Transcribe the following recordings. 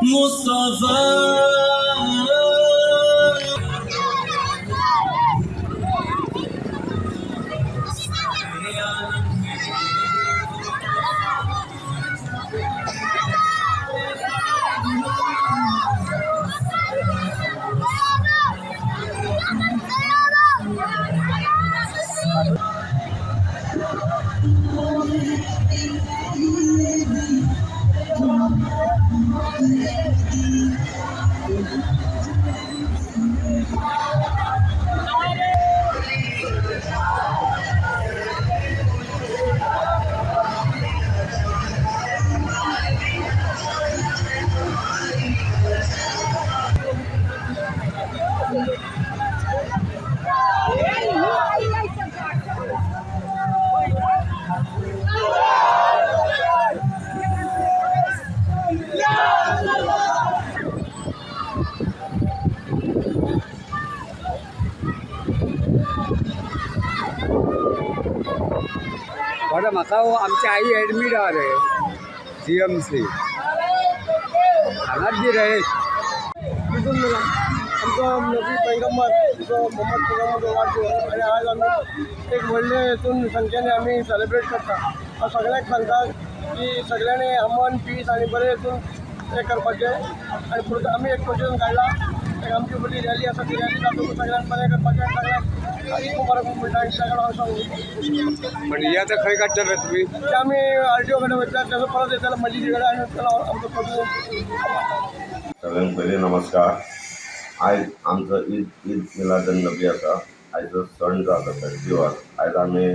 Mustafa. बरं, म्हाका आमची आई एडमीट आहा रे जीएमसी हांगाच दी रे. तितून आमचो नबी पैगंबर, जो मोहम्मद पैगंबर वाडदिवस आनी आज आमी एक व्हडले हितून संख्येने आमी सेलिब्रेट करता. हांव सगळ्यांक सांगता की सगळ्यांनी अमन, पीस आनी बरें हितून हें करपाचें आनी आमी एक प्रोसेशन काडला. एक आमची व्हडली रॅली आसा, ती रॅली जातकूच सगळ्यांक बरें करपाचें आनी सगळ्यांक ईद मुबारक म्हणटा आनी सगळ्यांक हांव सांगू. पण ही आतां खंय काडटले तुमी? ते आमी आरटीओ कडेन वयतले, तेजो परत येतले मस्जिदी कडेन आनी तेला आमचो प्रोसेशन. सगळ्यांक पयलीं नमस्कार. आयज आमचो ईद ईद मिलादन नबी आसा. आयचो सण जो आसा, फेस्टिवल, आयज आमी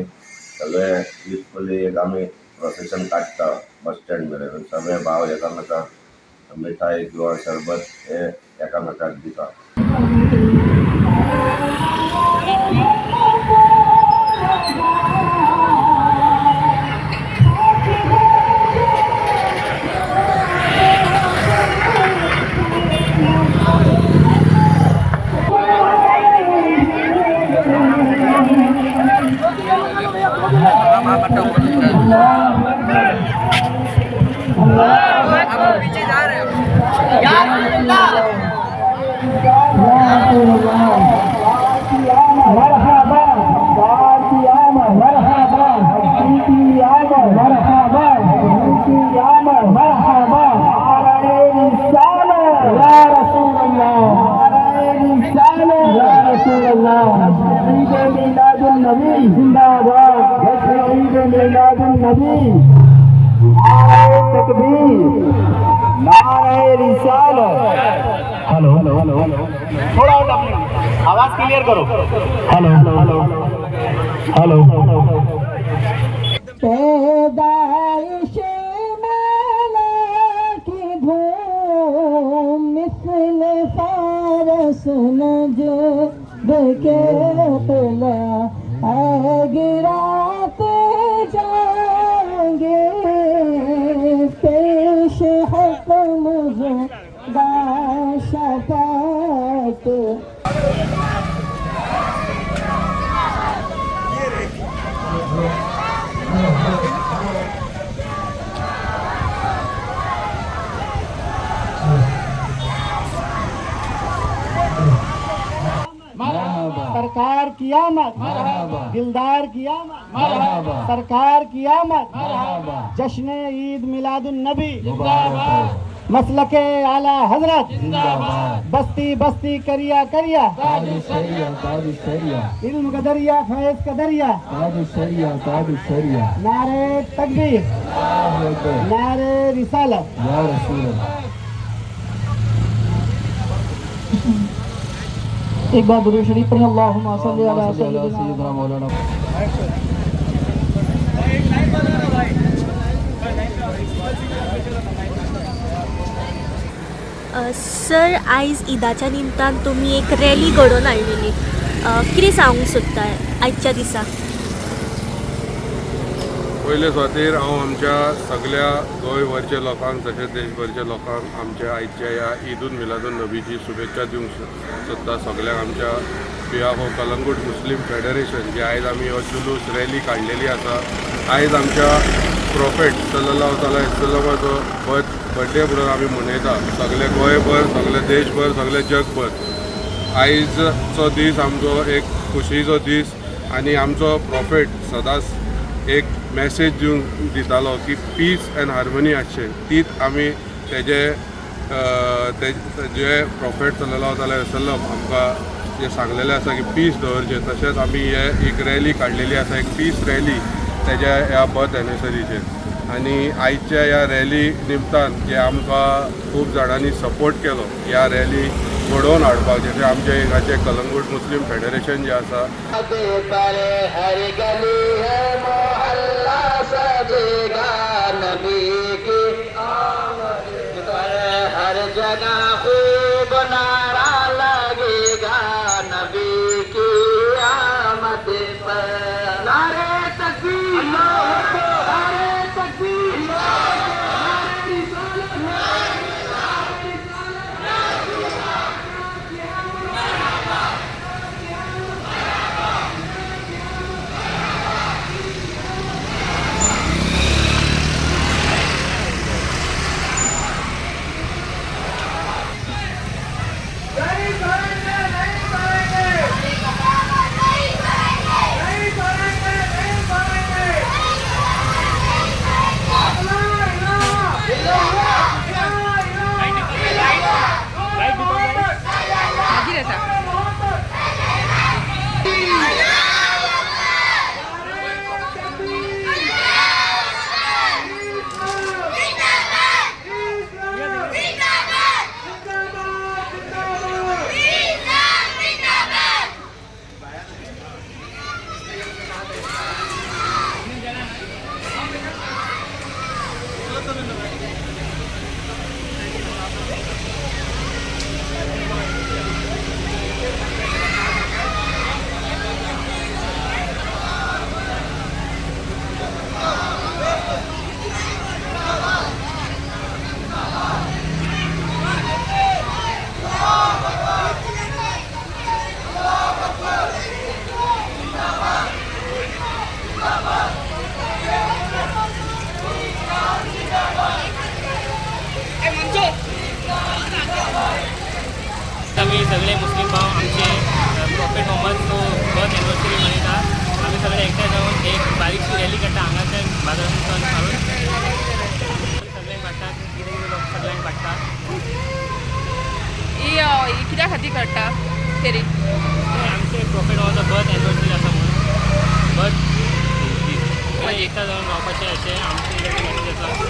सगळे पिसफुली एक आमी प्रोसेशन काडटा बस स्टँड मेरेन. सगळे भाव एकामेकाक मिठाई किंवा शरबत हे एकामेकाक दिता. हेलो हेलो हेलो, थोड़ा और अपनी आवाज क्लियर करो. Hello hello hello. पैदाइश मेले की धूम मिसल फारस नजद के तला गिराते जाएंगे, पेश हक मुझदा शफात. सरकार की आमद, दिलदार की आमद, सरकार की आमद. जश्न ईद मिलादुन नबी, मसलके आला हजरत, बस्ती बस्ती, करिया करिया, इल्म का दरिया, फैज का दरिया. नारे तकबीर, नारे रिसालत. एक बार दुरूद शरीफ पढ़ें. अल्लाहुम्मा सल्ली अला सय्यिदिना मौलाना. सर, आयज ईदाच्या निमतान तुमी एक रॅली घडोवन हाडलेली. कितें सांगूंक सोदता आयच्या दिसा? पयले सुवातेर हांव आमच्या सगल्या गोंयभरच्या लोकांक तशेंच देशभरच्या लोकांक आमच्या आयच्या ह्या ईद उल मिलादून नबीची शुभेच्छा दिवंक सोदता. सगल्यांक आमच्या behalf of Calangute Muslim Federation जे आयज आमी हो जुलूस रॅली काडलेली आसा. आयज आमच्या प्रोफेट सल्लल्लाहु ताला वसल्लमाचो बर्थडे म्हणून आमी मनयता, सगळे गोंयभर, सगळे देशभर, सगळे जगभर. आयजचो दीस आमचो एक खुशीचो दीस आनी आमचो प्रोफेट सदांच एक मॅसेज दिवन दितालो की पीस एंड हार्मनी आसचें. तीच आमी तेजे ते जे प्रोफेट सल्लल्लाहु अलैहि वसल्लम आमकां जे सांगलेलें आसा की पीस दवरचें, तशेंच आमी हे एक रॅली काडलेली आसा, एक पीस रॅली तेज्या ह्या बर्थ एनिवर्सरीचेर. आनी आयच्या ह्या रॅली निमतान जे आमकां खूब जाणांनी सपोर्ट केलो ह्या रॅली घडोवन हाडपाक, जशें आमचे हांगाचें कलंगूट मुस्लीम फेडरेशन जें आसा. पर हर गली है मोहल्ला सजेगा नबी की आमद पर, हर जगह खूब नारा लगेगा नबी की आमद पर. नारे तकबीर, नारे तकबीर, नारे रिसालत, नारे रिसालत. आमी सगळे मुस्लीम भाव आमचे प्रोफेट मोहम्मद बर्थ एनिवर्सरी मनयता. आमी सगळे एकठांय जावन एक बारीकशी रॅली काडटा हांगाच्यान बाजारांतल्यान काडून सगळ्यांक वाडटात, कितें कितें लोक सगळ्यांक वाडटात. ही ही कित्या खातीर काडटा फेरी? ते आमचे प्रोफेट मोहम्मद बर्थ एनिवर्सरी आसा म्हणून, बर्थ दीस एकठांय जावन रावपाचें अशें आमचें मॅसेज आसा.